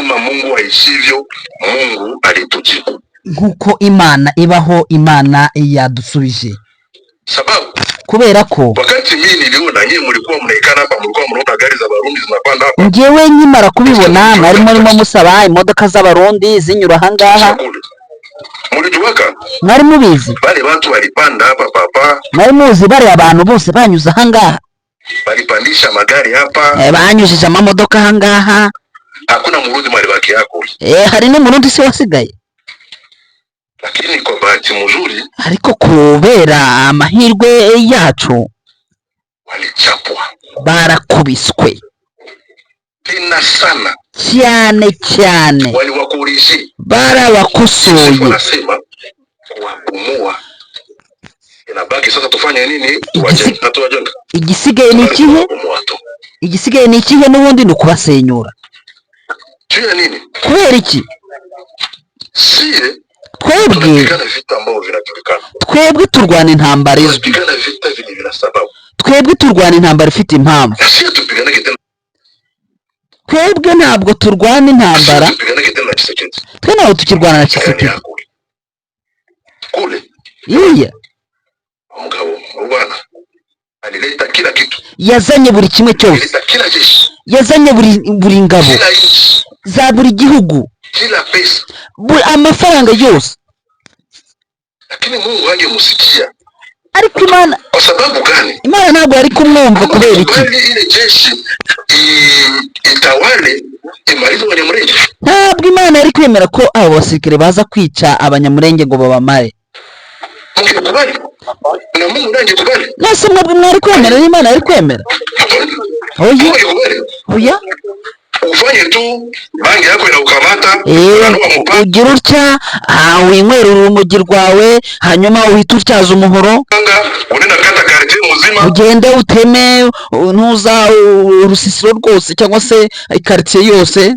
Kama Mungu aishivyo, Mungu alitujibu. Nk'uko Imana ibaho, Imana yadusubije. Sababu Kubera ko wakati mimi niliona, nyie mlikuwa mnaikana hapa, mlikuwa mnaona gari za Barundi zinapanda hapa Njyewe nkimara kubibona, mwari murimo musaba imodoka z'Abarundi zinyura ahangaha. kule, mulijuwaka Mwari mubizi? Bale watu walipanda hapa papa, Mwari muzi bariya abantu bose banyuze ahangaha? Walipandisha magari hapa, Banyujije amamodoka ahangaha. Hakuna Murundi mwalibaki yako. Hari n'Umurundi se wasigaye? Lakini kwa bahati mzuri Ariko kubera amahirwe yacu, walichapwa barakubiswe tena sana, cyane cyane. Waliwakoriji. Barabakosoye. Wanasema kuwabomoa, inabaki sasa tufanye nini? Tuwajenge na tuwajenga. Igisigaye ni ikihe? Kuwabomoa tu. Igisigaye ni ikihe? N'ubundi ni ukubasenyura. Juu ya nini? Kubera iki? Sie Twebwe tunapigana vita ambavyo vinajulikana, twebwe turwana intambara izwi. Tunapigana vita vyenye vina sababu, Twebwe turwana intambara ifite impamvu. Na sie tupiganake tena, Twebwe ntabwo turwana intambara. sie tupiganake tena na Tshisekedi. Twe ntabwo tukirwana na Ndani Tshisekedi. ya kule kule, Iya mugabo mu Rwanda alileta kila kitu, yazanye buri kimwe cyose. Alileta kila jeshi, Yazanye buri ngabo kila nchi, za buri gihugu, kila pesa, amafaranga yose. Lakini Mungu hangemusikia. Ariko Imana Kwa sababu gani? Imana ntabwo yari kumwumva. Kubera iki? Kubali ile jeshi itawale imalize Wanyamulenge. Ntabwo Imana yari kwemera ko abo basirikare baza kwica Abanyamurenge ngo babamare. Mungekubali na Mungu naye angekubali? Nase mwebwe mwari kwemera n'Imana yari kwemera? Hapana. Oya. Mungekubali Oya. ufanye tu bangi yako inaukamata, unanua mpanga, Ugira utya, winywera urumogi rwawe, hanyuma uhita utyaza umuhoro, unaenda kata quartier mzima. Ugende uteme ntuza urusisiro rwose cyangwa se ikaritsiye yose.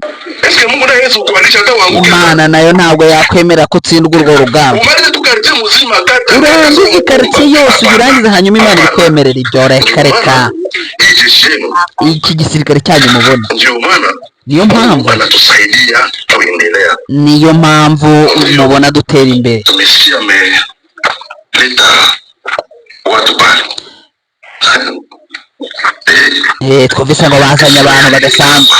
Eske Mungu naye hawezi kukuanisha hata uanguke? Imana nayo ntabwo yakwemera ko utsindwa urwo rugamba. Umalize tu quartier mzima, kata. Urangize ikaritsiye yose uyirangize, hanyuma Imana ikwemerera ibyo? Reka reka. Hii jeshi yenu Iki gisirikare cyanyu mubona, ndio maana niyo mpamvu Mungu anatusaidia kuendelea. Niyo mpamvu mubona dutera imbere. Tumesikia ameleta watu pale. Twumvise ngo bazanye abantu badasanzwe.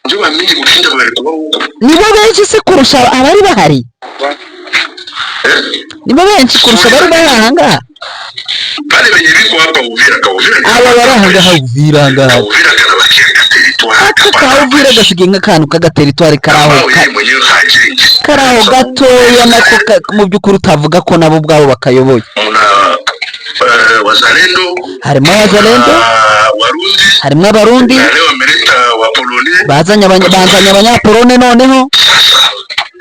Ndio mingi kushinda walikuwa huko. Nibo benshi se kurusha abari bahari? Eh? Nibo benshi kurusha abari bari ahangaha? Bale wenye biko hapa Uvira, ka Uvira ni Aba bari ahangaha Uvira ahangaha. Uvira kanabakia ka territoire. Aka ka Uvira gasigaye nk'akantu k'agateritwari kari aho Ambao yeye mwenyewe hajengi. Kari aho gatoya nako mu by'ukuri utavuga ko nabo ubwabo bakayoboye. Muna wazalendo, Harimo Abazalendo, na Warundi, harimo Abarundi, na leo wameleta Wapolonais. Bazanye Abanyapolone noneho. Sasa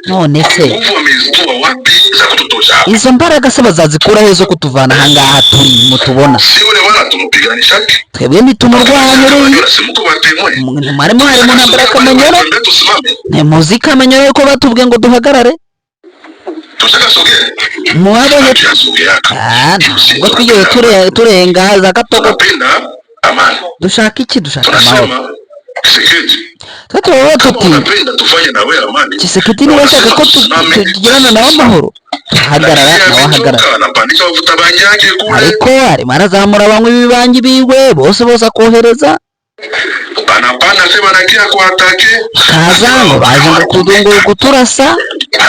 None se nguvu wamezitoa wapi za kututosha hapa? Izo mbaraga se bazazikura he zo kutuvana ahangaha turi mutubona? Si ule bwana tumupiganishake. Twebwe ntitumurwanya uriya. Simuko batemwe. Mwarimo hari mu ntambara ya Kamanyora. Tusimame. Ntimuzi Kamanyora ko batubwiye ngo duhagarare? Tushakasogea. Mwabonye? Tuyasogeaka. Ah, ntabwo twigeze turenga za Gatogo. Tunapenda amani. Dushaka iki? Dushaka amahoro. Tunasema Tshisekedi, Twe turavuga kama tuti unapenda tufanye na wewe amani, Tshisekedi, niba ashaka ko tugirana nawe amahoro, tuhagarara nawe ahagarara. Anapandisha wavuta bangi yake kule, Ariko arimo arazamura abanywi b'ibibangi biwe bose bose akohereza, banapanda se banakia kuattaquer, kaza ngo baje ngo kuturasa.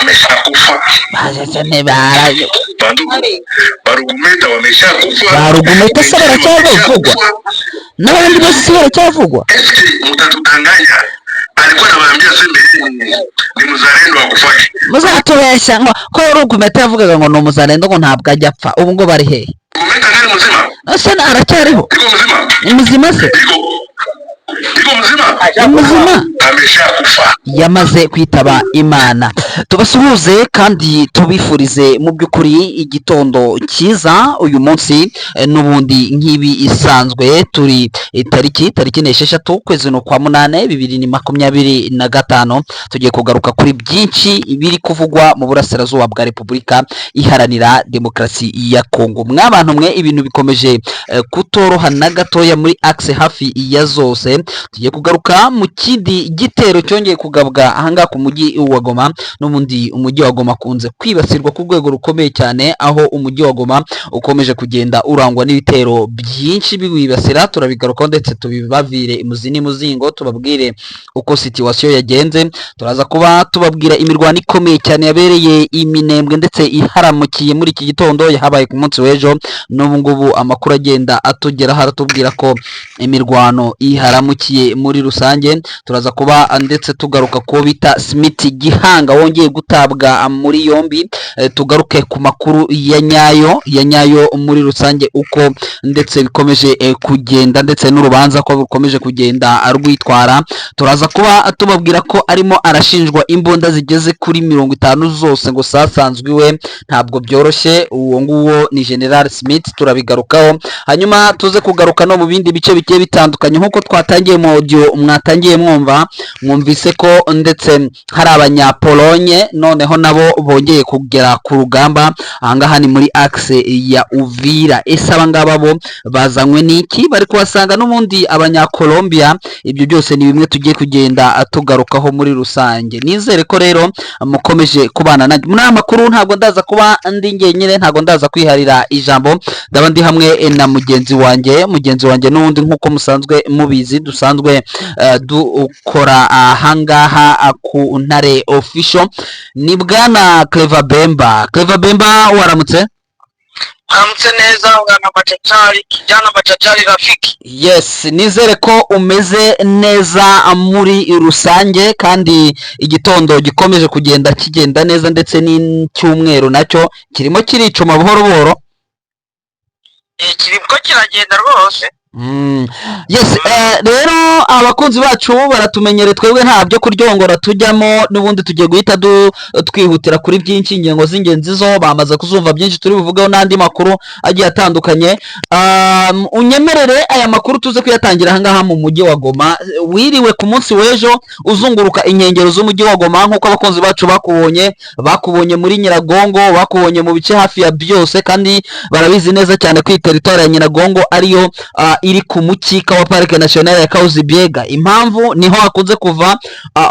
Ameshakufa. Baje cyane bara Bandugu, barugumeta wameshakufa. Ba Rugumeta se baracyavugwa? N'abandi bose se baracyavugwa? Eske mtatudanganya? Alikuwa anawaambia sembe ni mzalendo akufaki. Muzatubeshya ngo ko Rugumeta yavugaga ngo ni umuzalendo, ngo ntabwo ajya apfa, ubu ngo bari hehe? Rugumeta gani mzima? Ese aracyariho? Iko mzima? Ni muzima se? Iko mzima? Ni muzima? Ameshakufa. Yamaze kwitaba Imana. Tubasuhuze kandi tubifurize mu by'ukuri igitondo cyiza. Uyu munsi n'ubundi nk'ibi isanzwe turi tariki ni 6, ukwezi ni ukwa munane, 2025. Tugiye kugaruka kuri byinshi biri kuvugwa mu burasirazuba bwa Repubulika Iharanira Demokarasi ya Kongo. Mwabantu mwe, ibintu bikomeje kutoroha na gatoya muri axe hafi ya zose. Tugiye kugaruka mu kindi Gitero cyongeye kugabwa ahangaha ku mujyi wa Goma. N'ubundi umujyi wa Goma akunze kwibasirwa ku rwego rukomeye cyane, aho umujyi wa Goma ukomeje kugenda urangwa n'ibitero byinshi biwibasira. Turabigarukaho ndetse tubibavire imuzi n'imuzingo, tubabwire uko situation yagenze. Turaza kuba tubabwira imirwano ikomeye cyane yabereye iminembwe ndetse iharamukiye muri iki gitondo, yahabaye ku munsi w'ejo. N'ubu ngubu amakuru agenda atugeraho aratubwira ko imirwano iharamukiye muri rusange. Turaza kuba ndetse tugaruka ku bita Smith Gihanga wongeye gutabwa muri yombi. Tugaruke ku makuru ya nyayo ya nyayo muri rusange, uko ndetse bikomeje kugenda, ndetse n'urubanza ko rukomeje kugenda rwitwara. Turaza kuba tubabwira ko arimo arashinjwa imbunda zigeze kuri 50 zose ngo zasanzwe iwe. Ntabwo byoroshye, uwo nguwo ni General Smith, turabigarukaho. Hanyuma tuze kugaruka no mu bindi bice bigiye bitandukanye nk'uko twatangiye mu audio mwatangiye mwumva. Mwumvise ko ndetse hari Abanyapolonye noneho nabo bongeye kugera ku rugamba ahangaha ni muri axe ya Uvira. Ese abangaba bo bazanywe n'iki? Bari kuhasanga n'ubundi Abanyakolombia. Ibyo byose ni bimwe tugiye kugenda tugarukaho muri rusange. Nizere ko rero mukomeje kubana nanjye muri aya makuru. Ntabwo ndaza kuba ndi njyenyine, ntabwo ndaza kwiharira ijambo, ndaba ndi hamwe na mugenzi wanjye. Mugenzi wanjye n'ubundi nk'uko musanzwe mubizi, dusanzwe dukora ahangaha ku Ntare Official, ni bwana Clever Bemba. Clever Bemba, waramutse? Aramutse neza, bwana Machachari, kijana Machachari rafiki. Yes, nizere ko umeze neza muri rusange kandi igitondo gikomeje kugenda kigenda neza, ndetse n'icyumweru nacyo kirimo kiricuma buhoro buhoro. Kiriko kiragenda rwose. Yes, rero abakunzi bacu baratumenyere, twebwe nta byo kuryongora tujyamo. N'ubundi tugiye guhita twihutira kuri byinshi. Ingingo z'ingenzi zo bamaze kuzumva, byinshi turi buvugeho n'andi makuru agiye atandukanye. Unyemerere aya makuru tuze kuyatangira ahangaha mu mujyi wa Goma. Wiriwe ku munsi w'ejo uzunguruka inkengero z'umujyi wa Goma, nk'uko abakunzi bacu bakubonye, bakubonye muri Nyiragongo, bakubonye mu bice hafi ya byose, kandi barabizi neza cyane ko iyi teritwari ya Nyiragongo ariyo iri ku mukika wa Parike Nationale ya Kahuzi Biega. Impamvu niho hakunze kuva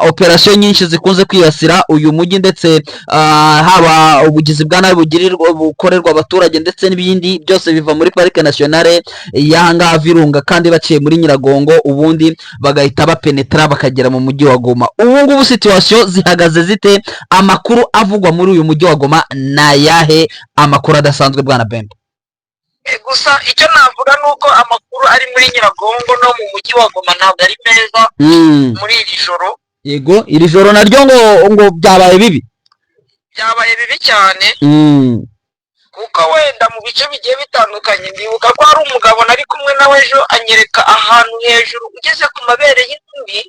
operasiyo nyinshi zikunze kwibasira uyu mujyi, ndetse haba ubugizi bwa nabi bugirirwa bukorerwa abaturage ndetse n'ibindi byose biva muri Parike Nationale y'ahangaha Virunga, kandi baciye muri Nyiragongo, ubundi bagahita bapenetra bakagera mu mujyi wa Goma. Ubu ngubu situation zihagaze zite? Amakuru avugwa muri uyu mujyi wa Goma ni ayahe? Amakuru adasanzwe, bwana Bemba? Gusa icyo navuga ni uko amakuru ari muri Nyiragongo no mu mujyi wa Goma ntabwo ari meza muri iri joro. Yego, iri joro naryo ngo byabaye bibi. Byabaye bibi cyane, kuko wenda mu bice bigiye bitandukanye, ndibuka ko hari umugabo nari kumwe nawe ejo, anyereka ahantu hejuru ugeze ku mabere y'inkumi.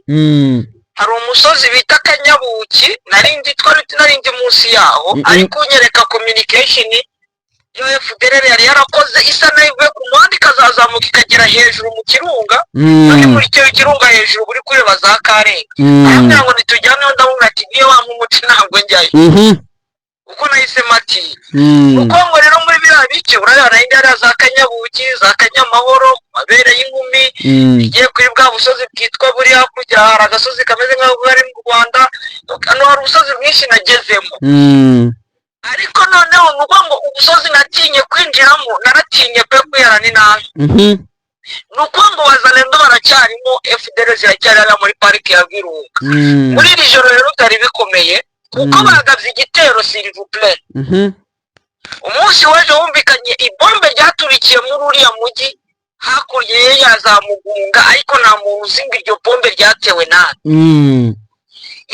Hari umusozi bita Kanyabuki, narindi twari narindi munsi yaho. Ari kunyereka communication yo FDLR yari yarakoze, isa nayo ivuye ku muhanda ikazazamuka ikagera hejuru mu kirunga. None muri icyo kirunga hejuru uri kureba za Karenga. Arambwira ngo nitujyaneyo, ndamubwira ati: "Niyo wampa umuti ntabwo njyayo," kuko nahisemo ati kuko ngo rero muri biriya bice urabona indi hariya za Kanyabuki, za Kanyamahoro, ku mabere y'inkumi, igiye kuri bwa busozi bwitwa buri hakurya, hari agasozi kameze nk'aho kari mu Rwanda. Hano hari ubusozi bwinshi nagezemo, ariko noneho ni ukuvuga ngo ubusozi natinye kwinjiramo, naratinye pe, kwihara ni nabi. Ni ukuvuga ngo Wazalendo baracyarimo, FDLR ziracyari hariya muri pariki ya Virunga. Muri iri joro rero byari bikomeye kuko bagabye igitero, s'il vous plaît. Umunsi w'ejo wumvikanye ibombe ryaturikiye muri uriya mujyi hakurya ye ya za Mugunga, ariko nta muntu uzi ngo iryo bombe ryatewe nande.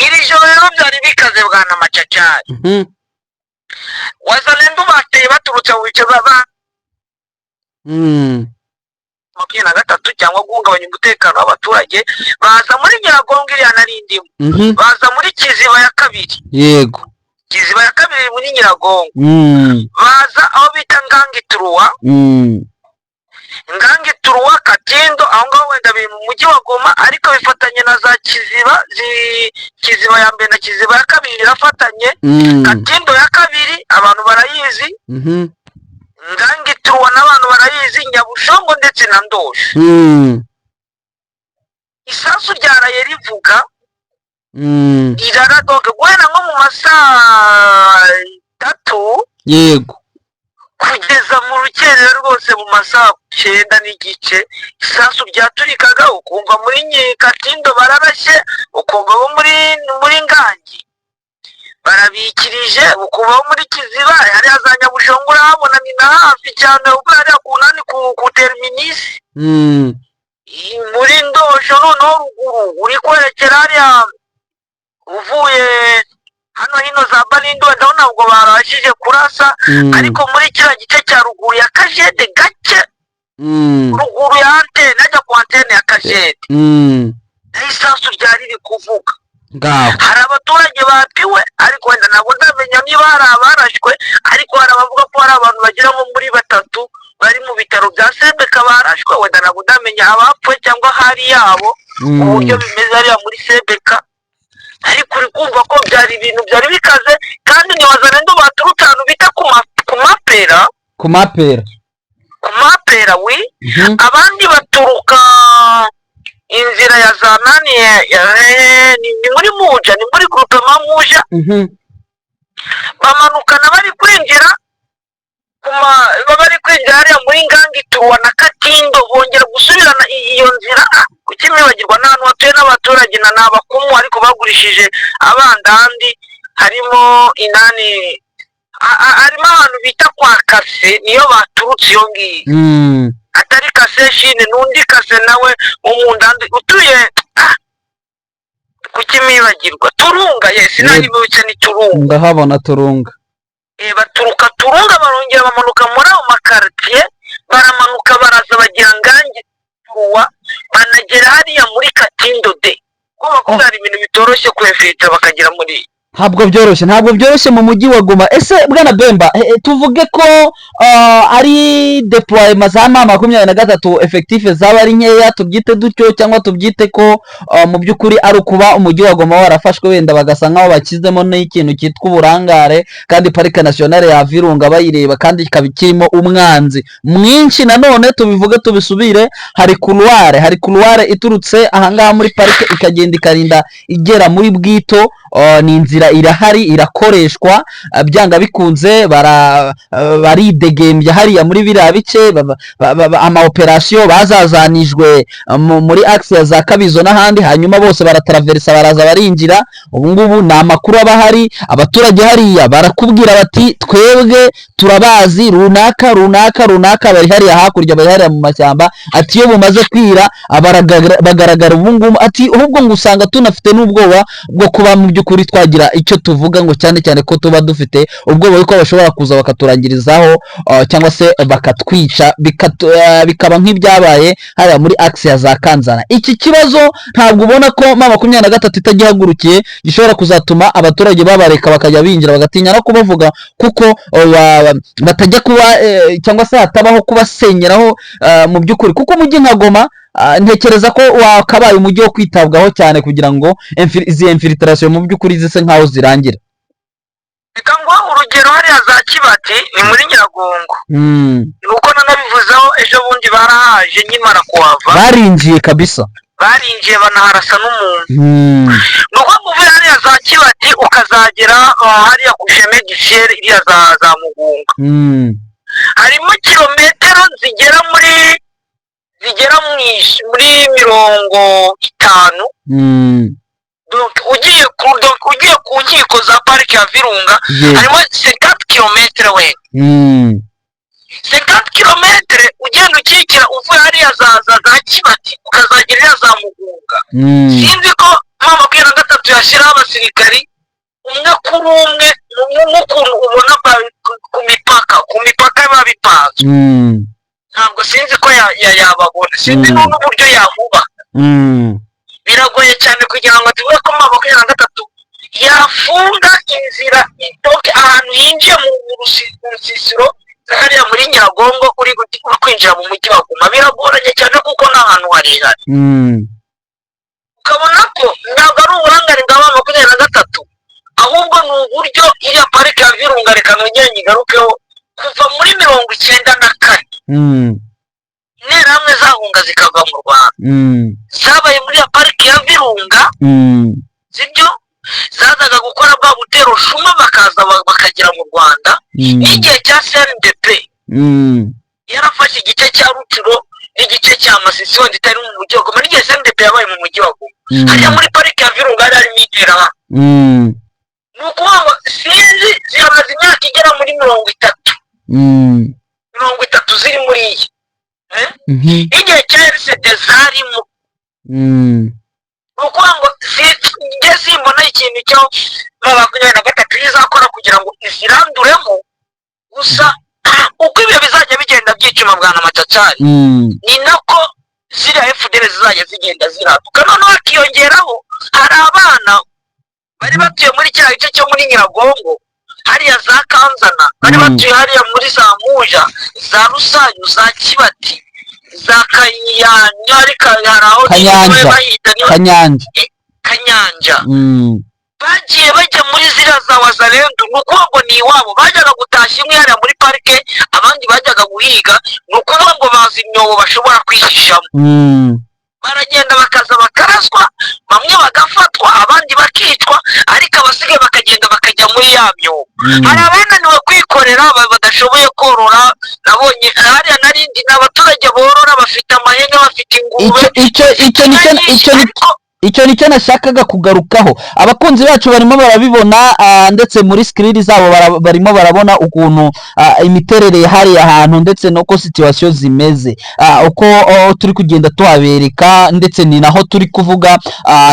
Iri joro rero byari bikaze, bwana Macacari. Wazalendo bateye baturutse mu bice baba 23 cyangwa guhungabanya umutekano w'abaturage, baza muri Nyiragongo iriya nari ndimo, baza muri Kiziba ya kabiri. Kiziba ya kabiri muri Nyiragongo. Baza aho bita Ngangituruwa. Ngangituruwa, Katindo, aho ngaho wenda biri mu mujyi wa Goma, ariko bifatanye na za Kiziba, Kiziba ya mbere na Kiziba ya kabiri birafatanye. Katindo ya kabiri abantu barayizi. Ngangituruwa n'abantu barayizi, Nyabushongo ndetse na Ndosho. Isasu ryaraye rivuga. Iraradoga guhera nko mu masaa 3 kugeza mu rukerera rwose mu masaa 9:30, isasu ryaturikaga, ukumva muri Katindo bararashye, ukumva bo muri Ngangi barabikirije, ukumva bo muri Kiziba hariya za Nyabushongo urahabona, ni na hafi cyane ubwo hariya ku nani ku terminus. Muri Ndosho noneho ruguru uri kwerekera hariya uvuye hano hino za Barindo, wenda ntabwo barashije kurasa, ariko muri kiriya gice cya ruguru ya Kajede gake, ruguru ya antene, ajya ku antene ya Kajede, naho isasu ryari riri kuvuga. Ngaho. Hari abaturage bapiwe, ariko wenda ntabwo ndamenya niba hari abarashwe, ariko hari abavuga ko hari abantu bagera nko muri batatu bari mu bitaro bya Sebeka barashwe. Wenda ntabwo ndamenya abapfuye cyangwa hari yabo uburyo bimeze hariya muri Sebeka, ariko uri kumva ko byari ibintu byari bikaze, kandi ntiwazana baturutse ahantu bita ku Mapera. Ku Mapera. Ku Mapera, oui. Abandi baturuka inzira ya za nani ni muri Muja, ni muri groupement Muja. Bamanukana bari kwinjira bari kwinjira hariya muri Ngangi Turuwa na Katindo, bongera gusubirana iyo nzira. Kuki mwibagirwa n'ahantu hatuye n'abaturage na n'abakumu, ariko bagurishije abandandi, harimo inani, harimo ahantu bita kwa Kase, niyo baturutse iyo ngiyo. Atari Kase shine, n'undi Kase nawe w'umundandi utuye, kuki mwibagirwa Turunga? Yes, sinaribuke, ni Turunga. Ndahabona Turunga. Baturuka Turunga, barongera bamanuka muri ayo makaritiye, baramanuka baraza bagira Ngange Turuwa, banagera hariya muri Katindo de kuba ko byari ibintu bitoroshye kwefita bakagera muri Ntabwo byoroshye, ntabwo byoroshye mu mujyi wa Goma. Ese bwana Bemba, tuvuge ko ari déploiement za M23, effectif zaba ari nkeya, tubyite dutyo, cyangwa tubyite ko mu by'ukuri ari ukuba umujyi wa Goma warafashwe, wenda bagasa nkaho bakizemo n'ikintu cyitwa uburangare, kandi Parike Nationale ya Virunga bayireba kandi ikaba ikirimo umwanzi mwinshi? Nanone tubivuge tubisubire, hari couloir iturutse ahangaha muri parike ikagenda ikarinda igera muri Bwito. Ni inzira irahari, irakoreshwa, byanga bikunze baridegembya hariya muri biriya bice. Ama opération bazazanijwe muri axe ya za Kabizo n'ahandi, hanyuma bose barataraversa, baraza barinjira. Ubu ngubu ni amakuru aba ahari, abaturage hariya barakubwira bati: "Twebwe turabazi, runaka runaka runaka bari hariya hakurya, bari hariya mu mashyamba." Ati: "Iyo bumaze kwira bagaragara ubu ngubu." Ati: "Ahubwo ngo usanga tunafite n'ubwoba bwo kuba mu by'ukuri twagira icyo tuvuga, ngo cyane cyane ko tuba dufite ubwoba yuko bashobora kuza bakaturangirizaho, cyangwa se bakatwica, bikaba nk'ibyabaye hariya muri axe ya za Kanzana." Iki kibazo ntabwo ubona ko M23 itagihagurukiye gishobora kuzatuma abaturage babareka bakajya binjira, bagatinya no kubavuga, kuko batajya kuba cyangwa se hatabaho kubasenyeraho mu by'ukuri? Kuko umujyi nka Goma, ntekereza ko wakabaye umujyi wo kwitabwaho cyane kugira ngo izi infiltration mu by'ukuri zise nkaho zirangira. Reka nguhe urugero, hariya za Kibati ni muri Nyiragongo. Ni uko nanabivuzeho ejo bundi, barahaje nkimara kuhava. Barinjiye kabisa. Barinjiye banaharasa n'umuntu. Ni uko uvuye hariya za Kibati ukazagera hariya ku Chemin du Ciel, iriya za Mugunga, harimo kilometero zigera muri 50. Donc ugiye ku nkiko za parike ya Virunga, harimo 50 kilomètres wenda, 50 kilomètres ugenda ukikira uvuye hariya za Kibati ukazagera iriya za Mugunga. Sinzi ko M23 yashyiraho abasirikari umwe kuri umwe, nk'ukuntu ubona ku mipaka biba bipanzwe. Ntabwo sinzi ko yababona, sinzi n'uburyo yahuba. Biragoye cyane kugira ngo tuvuge ko M23 yafunga inzira, donc ahantu hinjiye mu rusisiro hariya muri Nyiragongo, uri kwinjira mu mujyi wa Goma, biragoranye cyane kuko ni ahantu harehare. Ukabona ko ntabwo ari uburangare bwa M23, ahubwo ni uburyo iriya parike ya Virunga, reka nongere nyigarukeho, kuva muri 94 Interahamwe zahunga zikava mu Rwanda, zabaye muri ya parike ya Virunga. Sibyo? Bazaga gukora bwa butero shuma, bakaza bakagera mu Rwanda. N'igihe cya CNDP yarafashe igice cya Rutshuru n'igice cya Masisi, wenda itari mu mujyi wa Goma. N'igihe CNDP yabaye mu mujyi wa Goma, hariya muri parike ya Virunga hari harimo Interahamwe. Ni ukuvuga ngo sinzi, zihamaze imyaka igera muri 30, 30 ziri muri iyi. Eh? Igihe cya RCD zarimo. Ni ukuvuga ngo njye simbona ikintu cyo M23 izakora kugira ngo iziranduremo. Gusa uko ibyo bizajya bigenda byicuma, bwana Macacari, ni nako ziriya FDLR zizajya zigenda ziraduka. Noneho hakiyongeraho hari abana bari batuye muri kiriya gice cyo muri Nyiragongo, hariya za Kanzana, bari batuye hariya muri za Muja, za Rusanyu, za Kibati, za Kanyanya, ariko hari aho Kanyanja. bahita niba Kanyanja. Kanyanja. Bagiye bajya muri ziriya za Wazalendu. Ni ukuvuga ngo ni iwabo, bajyaga gutashya imwe hariya muri parike, abandi bajyaga guhiga. Ni ukuvuga ngo bazi imyobo bashobora kwihishamo. Baragenda bakaza bakaraswa, bamwe bagafatwa, abandi bakicwa, ariko abasigaye bakagenda bakajya muri ya myobo. Hari abananiwe kwikorera, badashoboye korora. Nabonye hariya narindi ni abaturage borora, bafite amahene, bafite ingurube. Icyo nicyo icyo ni Ariko icyo nicyo nashakaga kugarukaho. Abakunzi bacu barimo barabibona, ndetse muri screen zabo barimo barabona ukuntu imiterere ya hariya hantu ndetse n'uko situation zimeze, uko turi kugenda tuhabereka, ndetse ni naho turi kuvuga,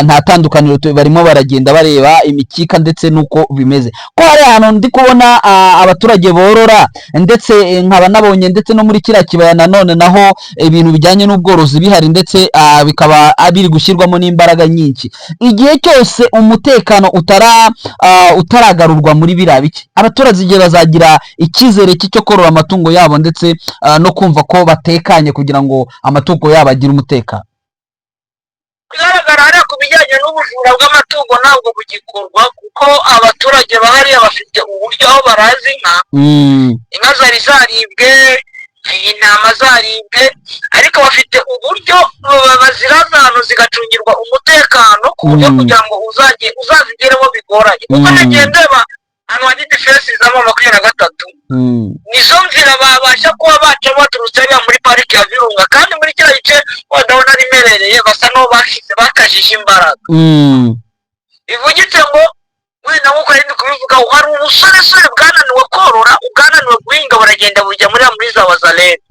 nta tandukaniro. Barimo baragenda bareba imikika ndetse n'uko bimeze, ko hari ahantu ndi kubona abaturage borora, ndetse nkaba nabonye ndetse no muri kiriya kibaya nanone naho ibintu bijyanye n'ubworozi bihari, ndetse bikaba biri gushyirwamo n'imbaraga nyinshi. Igihe cyose umutekano utaragarurwa muri biriya bice, abaturage igihe bazagira icyizere cyo korora amatungo yabo ndetse no kumva ko batekanye kugira ngo amatungo yabo agire umutekano? Bigaragara hariya ku bijyanye n'ubujura bw'amatungo ntabwo bugikorwa, kuko abaturage bahariya bafite uburyo aho baraza inka. Inka zari zaribwe, intama zaribwe, ariko bafite uburyo baziraza ahantu zigacungirwa umutekano, ku buryo kugira ngo uzajye uzazigeremo bigoranye, kuko nagiye ndeba ahantu hari defense za M23, nizo nzira babasha kuba baca baturutse hariya muri pariki ya Virunga. Kandi muri kiriya gice wenda aho nari merereye basa n'aho bashize bakajije imbaraga. Bivugitse ngo wenda nk'uko nari ndi kubivuga, hari ubusoresore bwananiwe korora, ubwananiwe guhinga, buragenda bujya muri za Wazalendo.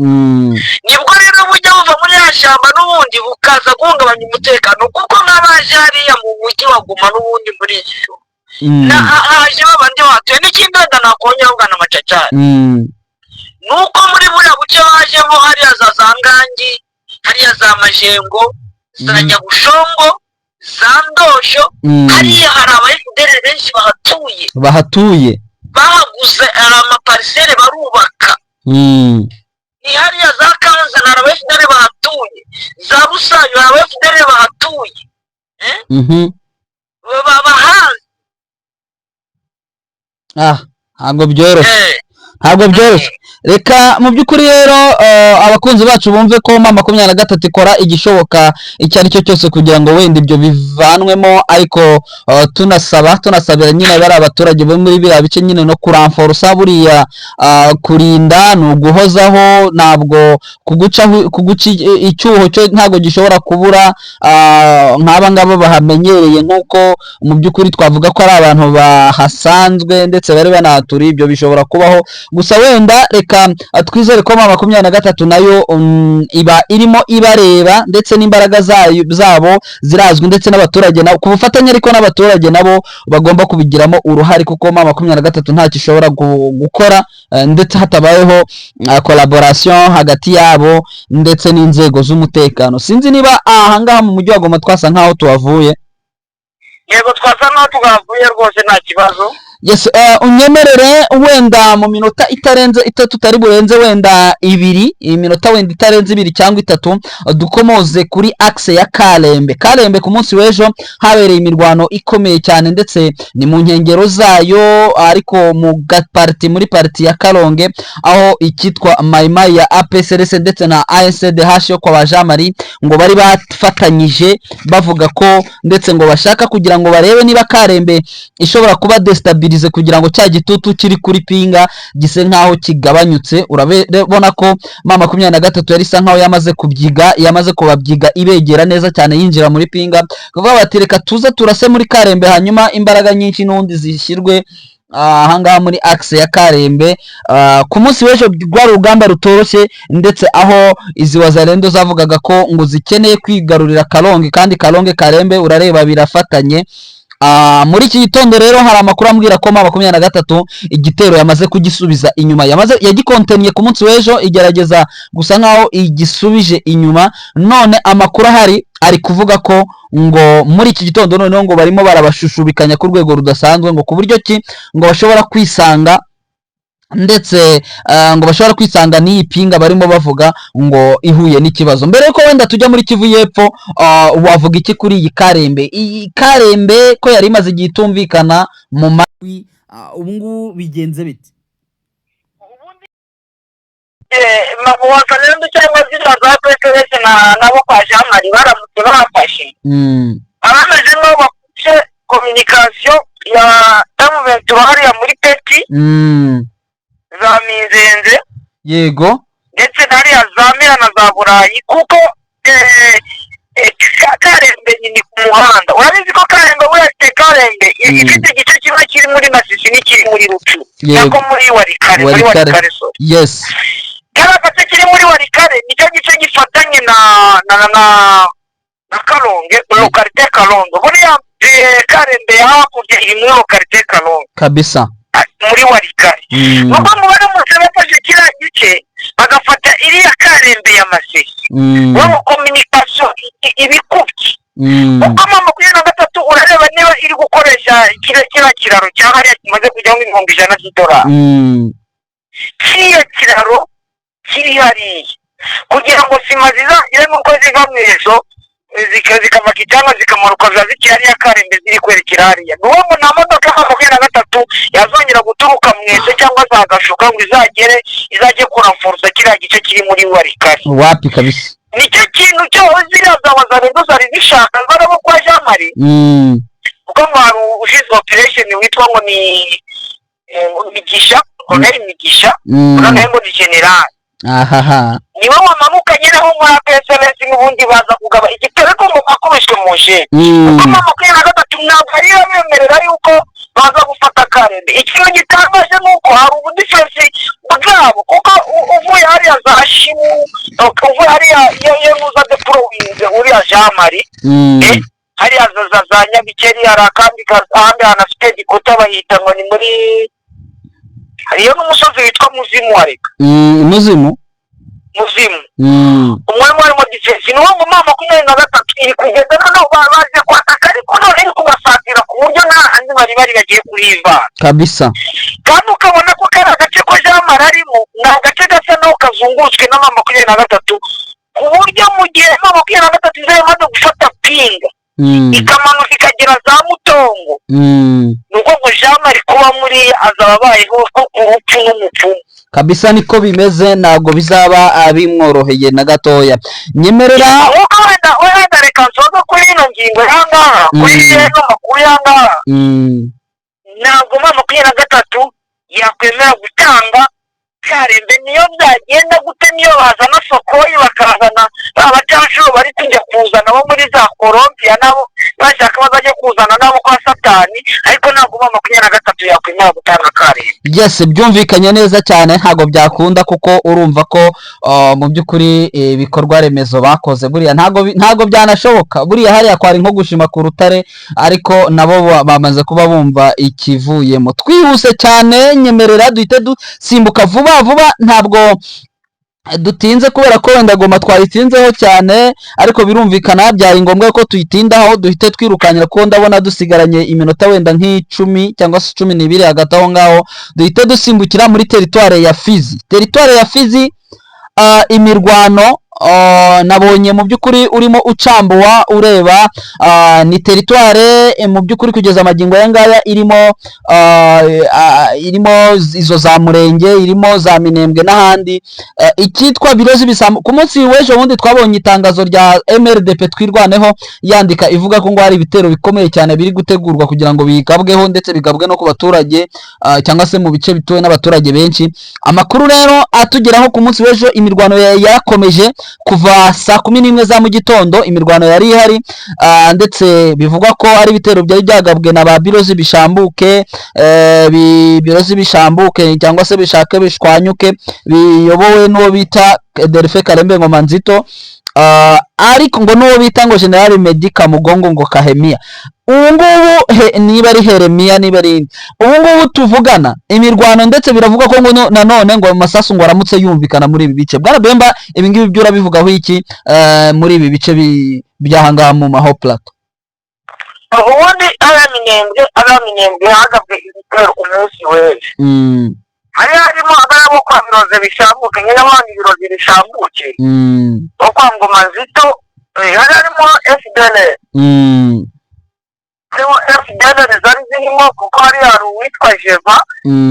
Nibwo rero bujya buva muri ya shyamba n'ubundi bukaza guhungabanya umutekano, kuko nk'abaje hariya mu mujyi wa Goma n'ubundi muri iki joro na haje babandi batuye. N'ikindi wenda nakongeraho, bwana Macacari, ni uko muri buriya buce bajemo hariya za Ngangi, hariya za Majengo, za Nyabushongo, za Ndosho, hariya hari aba FDLR benshi bahatuye. Bahatuye. Bahaguze, hari amaparcelles barubaka. Ni hariya za Kanzana hari aba FDLR bahatuye, za Rusanyu hari aba FDLR bahatuye. Eh? Bahazi. Ah, ntabwo byoroshye. Eh. Ntabwo byoroshye. Reka mu by'ukuri rero abakunzi bacu bumve ko M23 ikora igishoboka icyo ari cyo cyose kugira ngo wenda ibyo bivanwemo, ariko tunasaba, tunasabira nyine bari abaturage bo muri biriya bice nyine no kurenforça buriya kurinda ni uguhozaho. Ntabwo kuguca icyuho cyo ntabwo gishobora kubura. Nk'aba ngaba bahamenyereye, nk'uko mu by'ukuri twavuga ko ari abantu bahasanzwe ndetse bari banahaturiye, ibyo bishobora kubaho. Gusa wenda reka twizere ko M23 nayo iba irimo ibareba, ndetse n'imbaraga zayo zabo zirazwi, ndetse n'abaturage nabo ku bufatanye, ariko n'abaturage nabo bagomba kubigiramo uruhare, kuko M23 ntacyo ishobora gukora ndetse hatabayeho collaboration hagati yabo ndetse n'inzego z'umutekano. Sinzi niba ahangaha mu mujyi wa Goma twasa nkaho tuhavuye. Yego, twasa nkaho twavuye rwose, nta kibazo. Yes, unyemerere wenda mu minota itarenze itatu, tutari burenze wenda ibiri, iminota wenda itarenze ibiri cyangwa itatu, dukomoze kuri axe ya Kalembe. Kalembe ku munsi w'ejo habereye imirwano ikomeye cyane, ndetse ni mu nkengero zayo, ariko mu gapartie, muri partie ya Kalonge, aho icyitwa Maimai ya APCRS ndetse na ANCDH yo kwa ba Jean Marie ngo bari bafatanyije, bavuga ko ndetse ngo bashaka kugira ngo barebe niba Karembe ishobora kuba déstabilisée, kugira ngo cya gitutu kiri kuri Pinga gise nkaho kigabanyutse. Urabona ko M23 yari isa nkaho yamaze kubyiga, yamaze kubabyiga, ibegera neza cyane, yinjira muri Pinga, kuvuga bati: "Reka tuze turase muri Karembe, hanyuma imbaraga nyinshi n'ubundi zishyirwe ahangaha muri axe ya Karembe." Ku munsi w'ejo rwari urugamba rutoroshye, ndetse aho izi Wazalendo zavugaga ko ngo zikeneye kwigarurira Kalonge, kandi Kalonge, Karembe, urareba birafatanye. Muri iki gitondo rero hari amakuru ambwira ko M23 igitero yamaze kugisubiza inyuma, yamaze yagikonteniye ku munsi w'ejo, igerageza gusa nkaho igisubije inyuma. None amakuru ahari ari kuvuga ko ngo muri iki gitondo noneho ngo barimo barabashushubikanya ku rwego rudasanzwe, ngo ku buryo ki ngo bashobora kwisanga, ndetse ngo bashobora kwisanga n'iyi Pinga barimo bavuga ngo ihuye n'ikibazo. Mbere yuko wenda tujya muri Kivu y'Epfo, wavuga iki kuri iyi Karembe? Iyi Karembe ko yari imaze igihe itumvikana mu majwi, ubu ngubu bigenze bite? Wazalendo cyangwa ziriya za PCRS na nabo kwa Jean Marie baramutse bafashe, abameze nk'aho bafashe communication ya M23 hariya muri Peti, za Minzenze, ndetse na hariya za Mira na za Burayi, kuko Karembe ni ku muhanda. Urabizi ko Karembe buriya ifite Karembe ifite igice kimwe kiri muri Masisi n'ikiri muri Rucu, nako muri Warikare, muri Warikare. Warikare, sorry. Kariya gace kiri muri Warikare nicyo gice gifatanye na Kalonge, localité Kalonge. Buriya Karembe ya hakurya iri muri localité Kalonge, muri Warikare. Nuko ngo baramutse bafashe kiriya gice, bagafata iriya Karembe ya Masisi, wowe communication ibikubye, kuko M23 urareba niba iri gukoresha kiriya kiraro cya hariya kimaze kujyaho 100,000 by'idolari, kiriya kiraro kiri hariya, kugira ngo sima zizagire n'uko ziva mu izo zikava cyangwa zikamanuka ziba zikiri hariya Karembe, ziri kwerekera hariya. Ni ngo nta modoka ya 23 yazongera guturuka mu Mweso cyangwa za Gashuka ngo izagere izajye kuramfuruza kiriya gice kiri muri Warikare. Wapi kabisa. Nicyo kintu cyo ziriya za Wazalendo zari zishaka zarabo kwa Jean Marie, kuko ngo hari ushinzwe operation witwa ngo ni Migisha, Colonel Migisha, noneho ngo ni general, niwe wamanukanye naho muri APSLS, n'ubundi baza kugaba igitero, ariko ngo bakubiswe mu nshene, kuko M23 ntabwo ari bemerera yuko baza gufata Karembe. Ikintu gitangaje ni uko hari ubudefense bwabo, kuko uvuye hariya za Shimu, uvuye hariya iyo nuza deployinze uriya Jean Marie, hariya za Nyabikeri, hari akandi ahandi hantu afite gikuta bahita ngo ni muri, hariyo n'umusozi witwa Muzimu wareka. Muzimu. Muzimu. Umwami warimo defense ni wo mu M23 iri kugenda noneho baje kwataka, ariko none iri kubasatira ku buryo nta handi bari bagiye kurivana. Kandi ukabona ko kari agace ko Jean Marie arimo ni agace gasa naho kazungurutswe na M23, ku buryo mu gihe M23 izaba imaze gufata Pinga, ikamanuka ikagera za Mutongo, ni uko ngo Jean Marie kuba muri azaba abayeho urupfu n'umupfumu. Kabisa, niko bimeze, ntabwo bizaba bimworoheye na gatoya. Nyemerera. Ahubwo wenda reka nsoze kuri ino ngingo y'ahangaha, kuri ino makuru y'ahangaha. Ntabwo M23 yakwemera gutanga Karembe, niyo byagenda gute, niyo bazana Sukhoi, bakazana ba bacanshuro bari kujya kuzana bo muri za Colombia, nabo bashaka bazajya kuzana nabo kwa Satani, ariko ntabwo M23 yakwemera gutanga Karembe. Yes, byumvikanye neza cyane. Ntabwo byakunda, kuko urumva ko mu by'ukuri ibikorwa remezo bakoze buriya ntabwo byanashoboka. Buriya hariya kwari nko gushima ku rutare, ariko nabo bamaze kuba bumva ikivuyemo. Twihuse cyane, nyemerera duhite dusimbuka vuba vuba, ntabwo. Dutinze kubera ko wenda Goma twayitinzeho cyane, ariko birumvikana byari ngombwa ko tuyitindaho. Duhite twirukankira kuko ndabona dusigaranye iminota wenda nk'10 cyangwa se 12 hagati aho ngaho. Duhite dusimbukira muri teritware ya Fizi. Teritware ya Fizi, imirwano nabonye mu by'ukuri urimo ucambuwa ureba, ni teritware mu by'ukuri kugeza amagingo aya ngaya irimo izo za Murenge, irimo za Minembwe n'ahandi. Icyitwa Birozi Bisambo, ku munsi w'ejo bundi twabonye itangazo rya MRDP Twirwaneho yandika ivuga ko ngo hari ibitero bikomeye cyane biri gutegurwa kugira ngo bigabweho, ndetse bigabwe no ku baturage, cyangwa se mu bice bituwe n'abaturage benshi. Amakuru rero atugeraho, ku munsi w'ejo imirwano yarakomeje kuva saa 11 za mu gitondo. Imirwano yari ihari, ndetse bivugwa ko ari ibitero byari byagabwe na ba Birozi Bishambuke, Birozi Bishambuke cyangwa se Bishake Bishwanyuke, biyobowe n'uwo bita Delphin Karembe Ngoma Nzito, ariko ngo n'uwo bita ngo General Medi Kamugongo ngo Kahemia. Ubu ngubu niba ari Heremiya, niba ari inde, ubu ngubu tuvugana imirwano, ndetse biravugwa ko ngo nanone ngo amasasu ngo aramutse yumvikana muri ibi bice. Bwana Bemba, ibi ngibi byo urabivugaho iki, muri ibi bice by'ahangaha mu maho plateau? Ubundi ariya Minembwe hagabwe ibitero umunsi w'ejo. Hari harimo abari bo kwa Biroze Bishambuke nyine, abandi Ibirozi Bishambuke bo kwa Ngoma Nzito, hari harimo FDLR. Harimo FDLR zari zirimo, kuko hari uwitwa Jeva.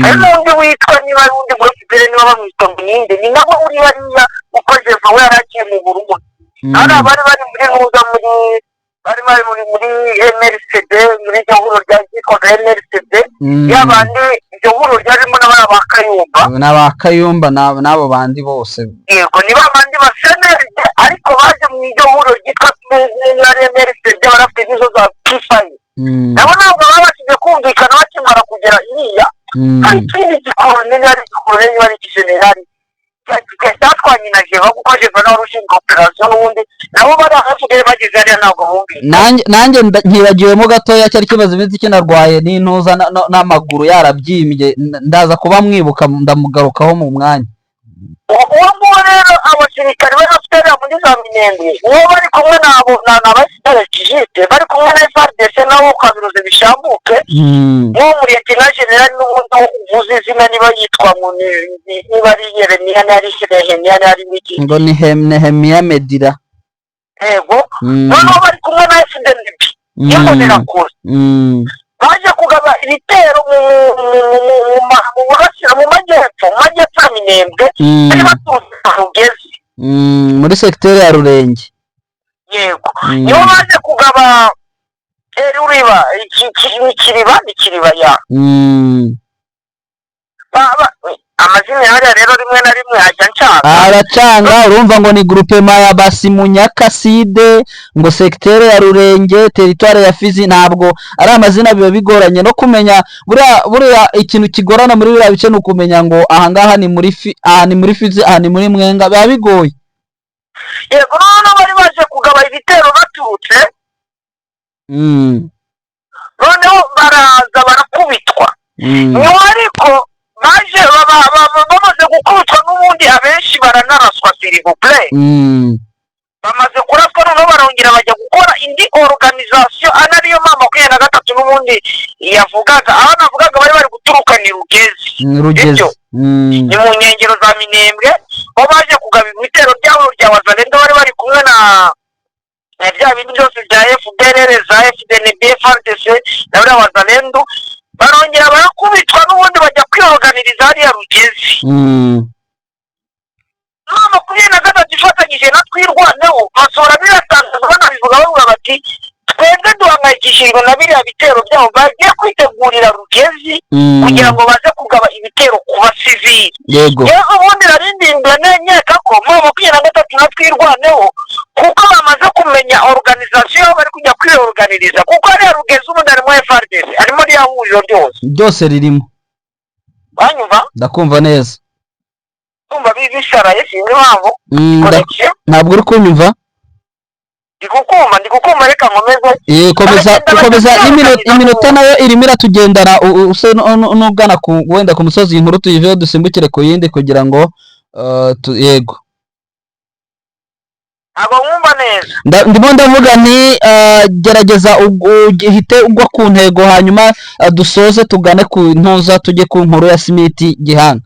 Hari n'undi witwa, niba ari undi muri FDLR, niba bamwita ngo ninde, ni nawe uri hariya, kuko Jeva we yari akiri mu Burundi. Hari abari bari muri nuza, muri bari muri MRCD, muri iryo huriro ryitwaga MRCD. Yabandi iryo huriro ryarimo n'abari ba Kayumba. N'aba Kayumba n'abo bandi bose. Yego, ni ba bandi ba CNRD, ariko baje mu iryo huriro ryitwa MRCD, barafite n'izo za P5. Nabo ntabwo babashije kumvikana bakimara kugera iriya. Hari ikindi gikoloneli, ari igikoloneli, niba ari ikijenerali cyatwanye na Jeva, kuko Jeva nawe wari ushinzwe operasiyo n'ubundi, nabo bari ahasigaye bageze hariya ntabwo bumvikana. Nanjye nkibagiwemo gatoya, cyari kimaze iminsi kinarwaye n'intuza n'amaguru yarabyimbye. Ndaza kuba mwibuka, ndamugarukaho mu mwanya. Uwo nguwo rero, abasirikare bari bafite hariya muri za Minembwe, uwo bari kumwe nabo na ba kijite bari kumwe na FARDC, nabo kwa Biroze Bishambuke. N'uwo muriyetena generali n'ubundi uvuze izina, niba yitwa ngo niba ari Yeremiya, niba ari Nehemiya, niba ari wiki. Ngo ni Nehemiya Medira. Yego. Noneho bari kumwe na FDNB y'Imbonerakure. Baje kugaba ibitero mu burasira, mu majyepfo ya Minembwe. Bari baturutse Rugezi. Muri segiteri ya Rurenge. Yego. Nibo baje kugaba Ruriba, ni Kiriba, ni Kiriba ya amazina hariya rero rimwe na rimwe ajya ncanga. Aracanga, urumva ngo ni groupement ya Basimunyakaside, ngo segiteri ya Rurenge, teritware ya Fizi. Ntabwo ari amazina, biba bigoranye no kumenya. Buriya ikintu kigorana muri biriya bice ni ukumenya ngo ahangaha ni muri aha ni muri Fizi, aha ni muri Mwenga, biba bigoye. Yego, noneho bari baje kugaba ibitero baturutse noneho baraza barakubitwa. Nyuma ariko baje bamaze gukubitwa n'ubundi, abenshi baranaraswa, s'il vous plaît. Bamaze kuraswa, noneho barongera bajya gukora indi organisation, ana ariyo M23 n'ubundi yavugaga, aho navugaga bari bari guturuka ni Rugezi. Rugezi. Ibyo. Ni mu nkengero za Minembwe, aho baje kugaba ibitero byabo rya Wazalendo, bari bari kumwe na bya bindi byose bya FDLR, za FDNB, FARDC na buriya Wazalendo. Barongera barakubitwa n'ubundi, bajya kwiyoganiriza hariya Rugezi. M23 ifatanyije na Twirwaneho basohora biratangaza, banabivuga, bavuga bati: "Twebwe duhangayikishijwe na biriya bitero byabo bagiye kwitegurira Rugezi kugira ngo baze kugaba ibitero ku basivili." Yewe, ubundi narindinda nkeka ko M23 na Twirwaneho, kuko bamaze kumenya organisation aho bari kujya kwiyoganiriza, kuko hariya Rugezi ubundi harimo FARDC, harimo ririya huriro ryose. Byose ririmo. Banyumva? Ndakumva neza. Kumva bisaraye, sinzi impamvu. Connection. Ntabwo uri kunyumva? Ndi kukumva, ndi kukumva, reka nkomeze. Komeza. Baragenda bajya Komeza kwiyoganiza. Iminota nayo irimo iratugendana, use n'ugana ku wenda ku musozi, iyi nkuru tuyiveho dusimbukire ku yindi kugira ngo Yego. Ntabwo nkumva neza. Ndimo ndavuga nti gerageza uhite ugwa ku ntego, hanyuma dusoze tugane ku ntuza, tujye ku nkuru ya Smith Gihanga.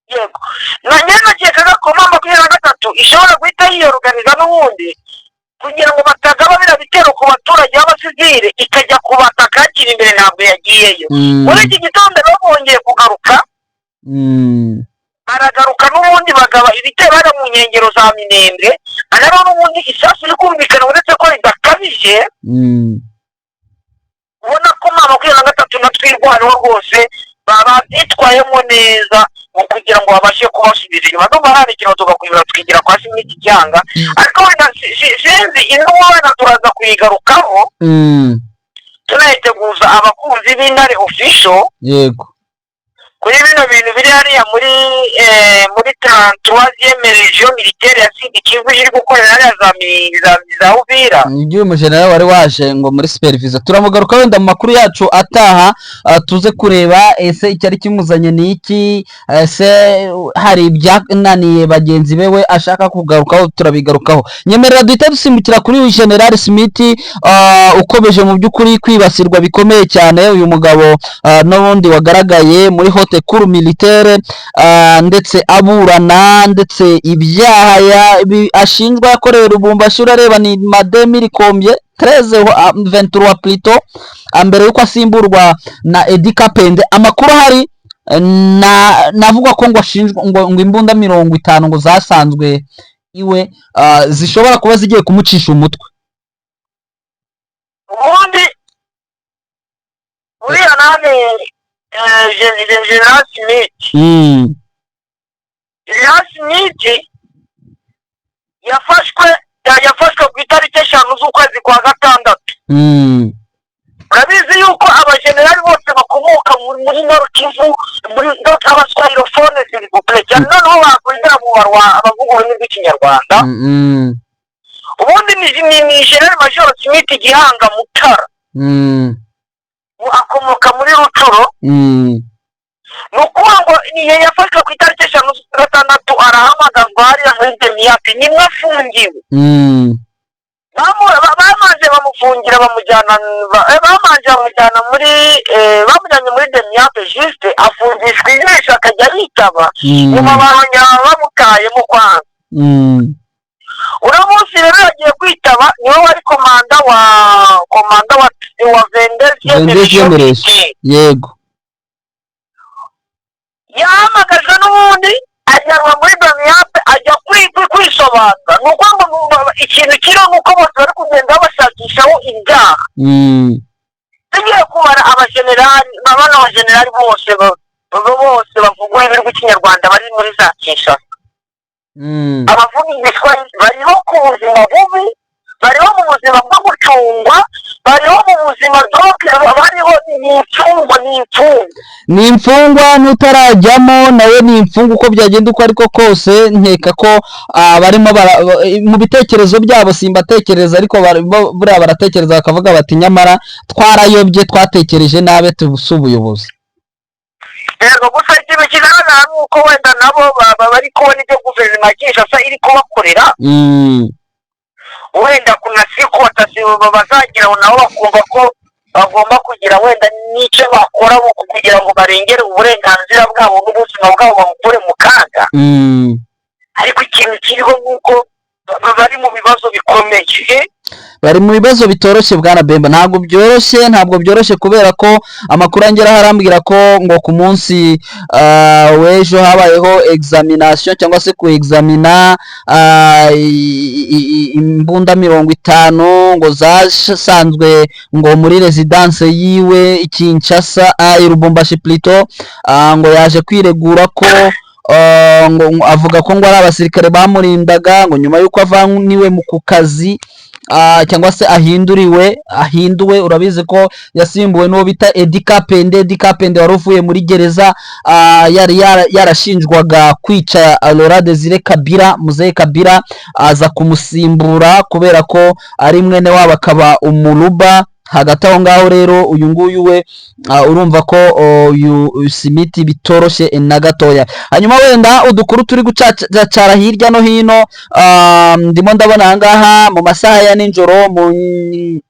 Yego, nanjye nakekaga ko M23 ishobora guhita yiyoruganiza n'ubundi kugira ngo batagaba biriya bitero ku baturage b'abasivile, ikajya kubataka hakiri imbere. Ntabwo yagiyeyo. Muri iki gitondo rero bongeye kugaruka, baragaruka n'ubundi bagaba ibitero hariya mu nkengero za Minembwe, ariko n'ubundi isasu riri kumvikana, uretse ko ridakabije. Ubona ko M23 na Twirwaneho rwose baba bitwayemo neza mu kugira ngo babashe kubasubiza inyuma. Ndumva hari ikintu tugakomeza tukigira kwa Smith Gihanga, ariko wenda sinzi indi, wenda turaza kuyigarukaho, tunayiteguza abakunzi b'Intare Official kuri bino bintu biri hariya muri 33e région militaire ya Sud Kivu iri gukorera hariya za Uvira. Igihe umujenerali wari waje ngo muri supervision, turamugaruka wenda mu makuru yacu ataha, tuze kureba ese icyari kimuzanye ni iki, ese hari ibyananiye bagenzi be we ashaka kugarukaho. Turabigarukaho. Nyemerera duhita dusimbukira kuri General Smith, ukomeje mu by'ukuri kwibasirwa bikomeye cyane. Uyu mugabo n'ubundi wagaragaye muri haute cour militaire, ndetse aburana, ndetse ibyaha ashinjwa yakorewe Lubumbashi, urareba ni ma 2000 combien, 13, 23 plutôt, mbere yuko asimburwa na Eddy Kapende. Amakuru ahari na navuga ko ngo ashinjwa ngo imbunda 50 ngo zasanzwe iwe, zishobora kuba zigiye kumucisha umutwe. Ubundi uriya nani, General Smith, General Smith yafashwe ku itariki 5 z'ukwezi kwa gatandatu. Urabizi yuko abajenerali bose bakomoka muri Nord Kivu, muri abaswahilophones, s'il vous plaît, cyane noneho bakwinjira mu barwa abavuga ururimi rw'Ikinyarwanda. Ubundi ni General Major Smith Gihanga Mutara, akomoka muri Rutshuru. Ni ukuvuga ngo niyo yafashwe ku itariki 5 z'ukwa gatandatu, arahamagazwa hariya muri DEMIAP, nimwe afungiwe. Babanje bamufungira, bamujyana babanje bamujyana muri bamujyanye muri DEMIAP, juste afungishwa ijisho, akajya yitaba. Nyuma barongera bamutayemo kwanza. Uno munsi rero yagiye kwitaba, niwe wari komanda wa 22e 22e région. Yego. Yahamagajwe n'ubundi ajyanwa muri DEMIAP, ajya kwisobanura. Ni ukuvuga ngo ikintu kiriho ni uko bose bari kugenda babashakishaho ibyaha. Tugiye kubara abajenerali, bano bajenerali bose bose bavuga ururimi rw'Ikinyarwanda bari muri za Kinshasa, abavuga Igiswahili bariho ku buzima bubi, bariho mu buzima bwo gucungwa, bariho mu buzima bariho ni imfungwa, ni imfungwa. Ni imfungwa, n'utarajyamo nawe ni imfungwa. Uko byagenda uko ariko kose, nkeka ko barimo mu bitekerezo byabo, simbatekereza, ariko buriya baratekereza bakavuga bati: "Nyamara twarayobye, twatekereje nabi, si ubuyobozi." Yego, gusa ikintu kigaragara ni uko wenda nabo bari kubona ibyo guverinoma ya Kinshasa iri kubakorera. Wenda kuna siku bazagira nabo bakumva ko bagomba kugira wenda n'icyo bakora kugira ngo barengere uburenganzira bwabo n'ubuzima bwabo, babukure mu kaga. Ariko ikintu kiriho ni uko bari mu bibazo bikomeye. Bari mu bibazo bitoroshye, bwana Bemba. Ntabwo byoroshye, ntabwo byoroshye, kubera ko amakuru angeraho arambwira ko ngo ku munsi w'ejo habayeho examination, cyangwa se ku examina imbunda 50 ngo zasanzwe ngo muri residence yiwe i Kinshasa, i Lubumbashi plutôt. Ngo yaje kwiregura ko ngo avuga ko ngo ari abasirikare bamurindaga, ngo nyuma y'uko avaniwe mu ku kazi, cyangwa se ahinduwe. Urabizi ko yasimbuwe n'uwo bita Eddy Kapende. Eddy Kapende wari uvuye muri gereza, yari yarashinjwaga kwica Laurent Desire Kabila, Muzehe Kabila, aza kumusimbura kubera ko ari mwene wabo, akaba umuruba. Hagati aho ngaho rero, uyu nguyu we urumva ko uyu Simiti bitoroshye na gatoya. Hanyuma wenda udukuru turi gucacara hirya no hino, ndimo ndabona ahangaha mu masaha ya nijoro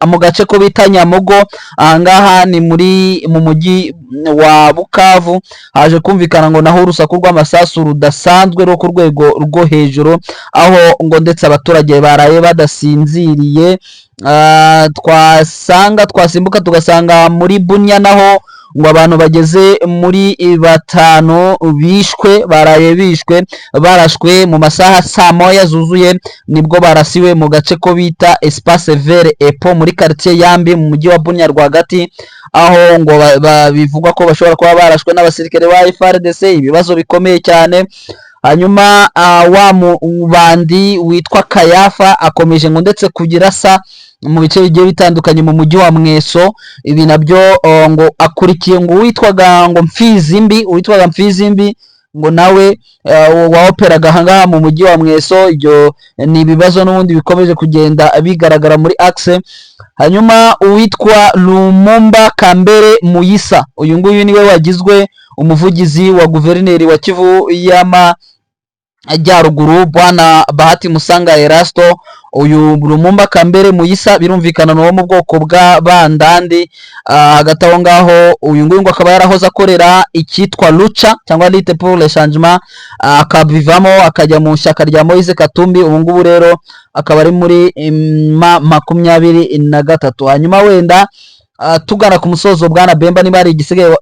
mu gace ko bita Nyamugo, ahangaha ni mu mujyi wa Bukavu, haje kumvikana ngo naho urusaku rw'amasasu rudasanzwe rwo ku rwego rwo hejuru, aho ngo ndetse abaturage baraye badasinziriye. Twasanga twasimbuka tugasanga muri Bunya naho ngo abantu bageze muri batanu bishwe, baraye bishwe barashwe mu masaha saa 1 zuzuye, nibwo barasiwe mu gace ko bita Espace Vert Epo muri quartier Yambi mu mujyi wa Bunya rwagati, aho ngo bivugwa ko bashobora kuba barashwe n'abasirikare ba FARDC. Ibibazo bikomeye cyane. Hanyuma wa mubandi witwa Kayafa akomeje ngo ndetse kugira sa mu bice bigiye bitandukanye mu mujyi wa Mweso. Ibi nabyo ngo akurikiye ngo uwitwaga ngo Mfizimbi, uwitwaga Mfizimbi ngo nawe waoperaga ahangaha mu mujyi wa Mweso. Ibyo ni ibibazo n'ubundi bikomeje kugenda bigaragara muri axe. Hanyuma uwitwa Lumumba Kambere Muyisa, uyu nguyu niwe wagizwe umuvugizi wa guverineri wa Kivu y'Amajyaruguru, bwana Bahati Musanga Erasto. Uyu Lumumba Kambere Muyisa birumvikana ni uwo mu bwoko bwa Bandandi. Hagati aho ngaho uyu nguyu ngo akaba yarahoze akorera icyitwa Lucha cyangwa Lutte pour le Changement, akabivamo akajya mu ishyaka rya Moise Katumbi. Ubu ngubu rero akaba ari muri M23. Hanyuma wenda tugana ku musozo, bwana Bemba, niba hari igisigaye.